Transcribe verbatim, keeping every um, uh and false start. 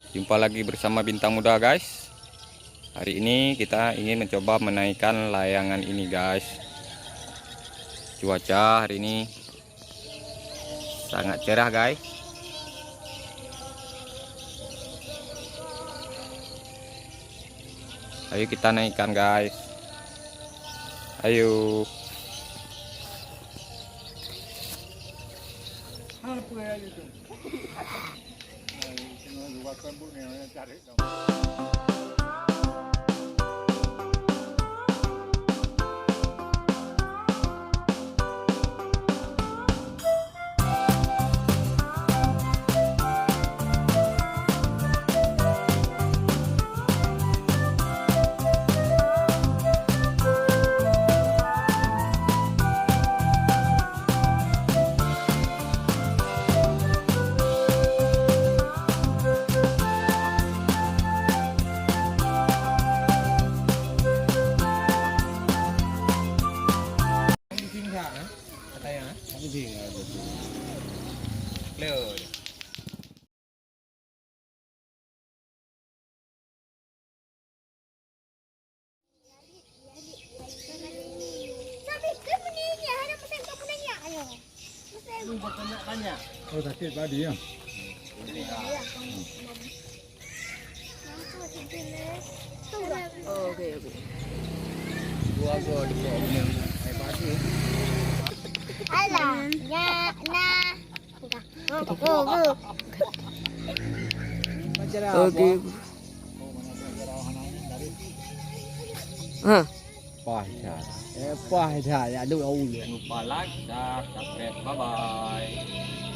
Jumpa lagi bersama Bintang Muda, guys. Hari ini kita ingin mencoba menaikkan layangan ini, guys. Cuaca hari ini sangat cerah, guys. Ayo kita naikkan, guys. Ayo. Oh, sakit tadi ya. Oh, okey, okey. Dua go di bawah ni. Hai, padi. Alah, ya, nah. Go, go. Okey. Ha. Pah dah. Eh, pah dah. Ya, lu au ya. Jangan lupa like dan subscribe. Bye bye.